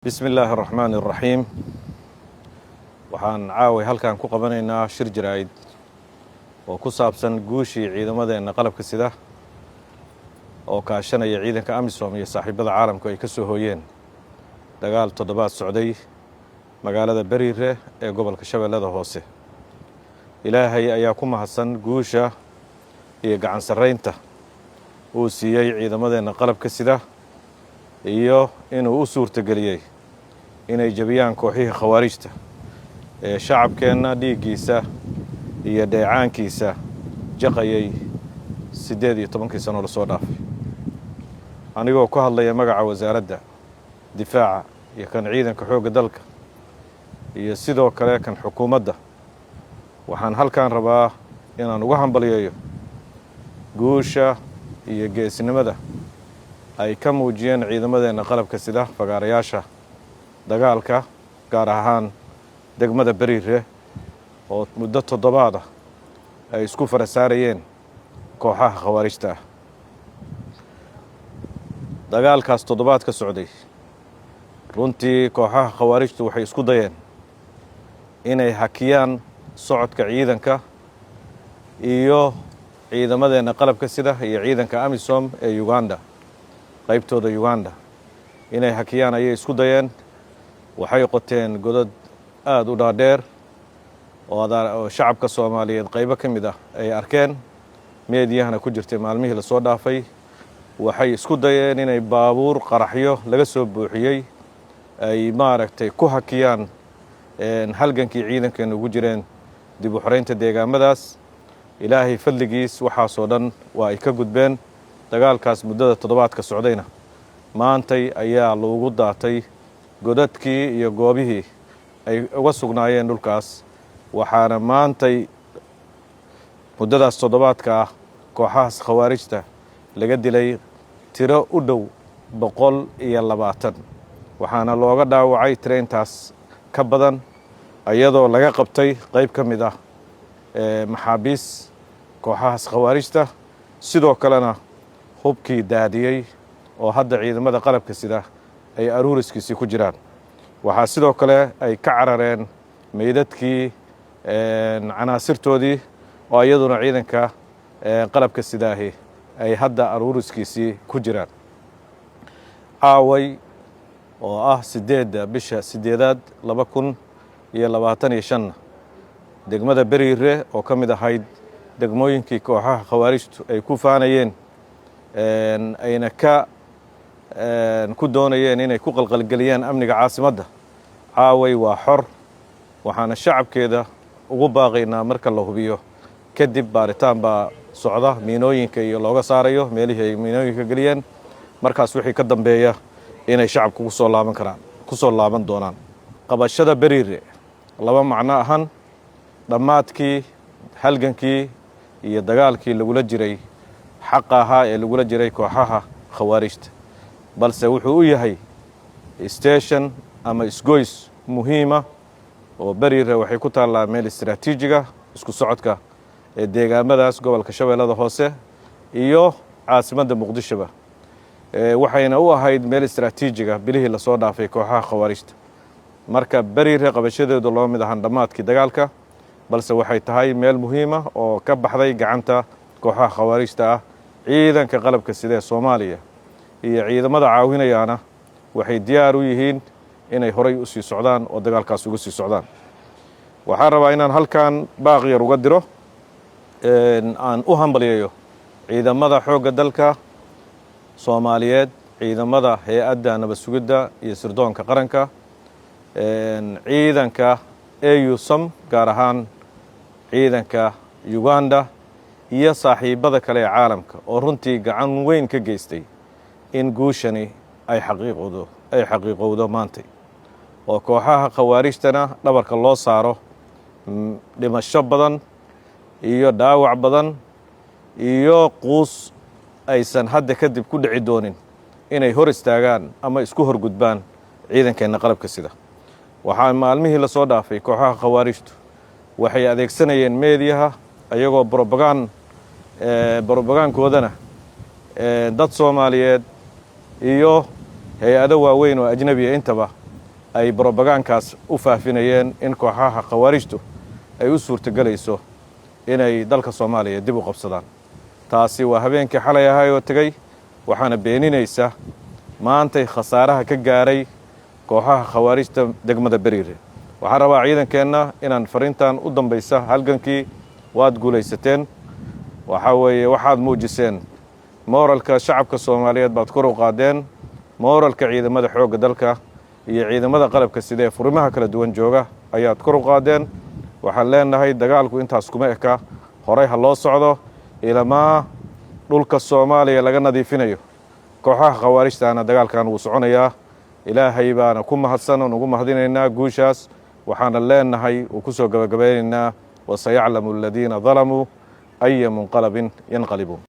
Bismi illaahi araxmaani araxiim. Waxaan caaway halkan ku qabanaynaa shir jaraa'id oo ku saabsan guushii ciidamadeenna qalabka sida oo kaashanaya ciidanka AMISOM iyo saaxiibada caalamku ay ka soo hooyeen dagaal toddobaad socday magaalada Beriire ee gobolka Shabeellada Hoose. Ilaahay ayaa ku mahadsan guusha iyo gacan sarraynta uu siiyey ciidamadeenna qalabka sida iyo inuu u suurtageliyey inay jebiyaan kooxihii khawaarijta ee shacabkeenna dhiiggiisa iyo dheecaankiisa jaqayay 18-kii sano lasoo dhaafay. Anigoo ku hadlaya magaca Wasaaradda Difaaca iyo kan ciidanka xoogga dalka iyo sidoo kale kan xukuumadda, waxaan halkan rabaa inaan uga hambalyeeyo guusha iyo geesnimada ay ka muujiyeen ciidamadeenna qalabka sida fagaarayaasha dagaalka, gaar ahaan degmada Beriire oo muddo toddobaad ah ay isku fara saarayeen kooxaha khawaarijta ah. Dagaalkaas toddobaad ka socday, runtii kooxaha khawaarijtu waxay isku dayeen inay hakiyaan socodka ciidanka iyo ciidamadeenna qalabka sida iyo ciidanka AMISOM ee Uganda, qaybtooda Uganda, inay hakiyaan ayay isku dayeen. Waxay qoteen godad aada u dhaadheer oo shacabka Soomaaliyeed qaybo ka mid ah ay arkeen, meediyahana ku jirtay maalmihii lasoo dhaafay. Waxay isku dayeen inay baabuur qaraxyo laga soo buuxiyey ay maaragtay ku hakiyaan halgankii ciidankeena ugu jireen dib u xoreynta deegaamadaas. Ilaahay fadligiis, waxaasoo dhan waa ay ka gudbeen. Dagaalkaas muddada toddobaadka socdayna maantay ayaa loogu daatay godadkii iyo goobihii ay uga sugnaayeen dhulkaas. Waxaana maantay muddadaas toddobaadka ah kooxahaas khawaarijta laga dilay tiro u dhow 120, waxaana looga dhaawacay tiro intaas ka badan, iyadoo laga qabtay qayb ka mid ah maxaabiis kooxahaas khawaarijta, sidoo kalena hubkii daadiyey oo hadda ciidamada qalabka sida ay aruuriskiisii ku jiraan. Waxaa sidoo kale ay ka carareen meydadkii canaasirtoodii oo iyaduna ciidanka qalabka sidaahi ay hadda aruuriskiisii ku jiraan. Caaway oo ah 8-da bisha 8aad 2025-na, degmada Beriire oo ka mid ahayd degmooyinkii kooxaha khawaarijtu ay ku faanayeen ayna ka ku doonayeen inay ku qalqalgeliyaan amniga caasimadda, caaway waa xor. Waxaana shacabkeeda ugu baaqaynaa, marka la hubiyo kadib, baaritaan baa socda miinooyinka iyo looga saarayo meelihii ay miinooyinka geliyeen, markaas wixii ka dambeeya inay shacabku kusoo laaban karaan, ku soo laaban doonaan. Qabashada Beriire laba macno ahan: dhammaadkii halgankii iyo dagaalkii lagula jiray xaqa ahaa ee lagula jiray kooxaha khawaarijta, balse wuxuu u yahay station ama isgoys muhiima oo Beriire waxay ku taallaa meel istraatiijiga isku socodka ee deegaamadaas gobolka Shabeellada Hoose iyo caasimadda Muqdishoba. Waxayna u ahayd meel istraatiijiga bilihii lasoo dhaafay kooxaha khawaarijta. Marka Beriire qabashadeedu loo mid ahan dhammaadkii dagaalka, balse waxay tahay meel muhiima oo ka baxday gacanta kooxaha khawaarijta ah. Ciidanka qalabka sida ee Soomaaliya iyo ciidamada caawinayaana waxay diyaar u yihiin inay horay u sii socdaan oo dagaalkaas uga sii socdaan. Waxaan rabaa inaan halkan baaq yar uga diro, aan u hambalyeeyo ciidamada xoogga dalka Soomaaliyeed, ciidamada Hay-adda Nabad Sugidda iyo Sirdoonka Qaranka, ciidanka AUSOM, gaar ahaan ciidanka Uganda iyo saaxiibada kale ee caalamka oo runtii gacan weyn ka geystay in guushani ay xaqiiqowdo maantay, oo kooxaha khawaarijtana dhabarka loo saaro dhimasho badan iyo dhaawac badan iyo quus aysan hadda kadib ku dhici doonin inay hor istaagaan ama isku horgudbaan ciidankeenna qalabka sida. Waxaa maalmihii lasoo dhaafay kooxaha khawaarijtu waxay adeegsanayeen meediyaha ayagoo brobagaankoodana dad Soomaaliyeed iyo hay-ado waaweyn oo ajnabiya intaba. ay brobagaankaas u faafinayeen in kooxaha khawaarijtu ay u suurtogelayso inay dalka Soomaaliya dib u qabsadaan. Taasi waa habeenkii xalay ahay oo tegey, waxaana beeninaysa maantay khasaaraha ka gaaray kooxaha khawaarijta degmada Beriire. Waxaan rabaa ciidankeenna inaan fariintan u dambaysa: halgankii waad guulaysateen. Waxaa weeye, waxaad muujiseen mooralka shacabka Soomaaliyeed baad kor u qaadeen, mooralka ciidamada xoogga dalka iyo ciidamada qalabka sida ee furimaha kala duwan jooga ayaad kor u qaadeen. Waxaan leenahay, dagaalku intaas kuma eka, horey ha loo socdo ilamaa dhulka Soomaaliya laga nadiifinayo kooxaha khawaarijtaana. Dagaalkan wuu soconayaa. Ilaahay baana ku mahadsan oon ugu mahadinaynaa guushaas. Waxaana leenahay uu ku soo gabagabaynaynaa: wasayaclamu aladiina dalamuu aya munqalabin yanqalibuun.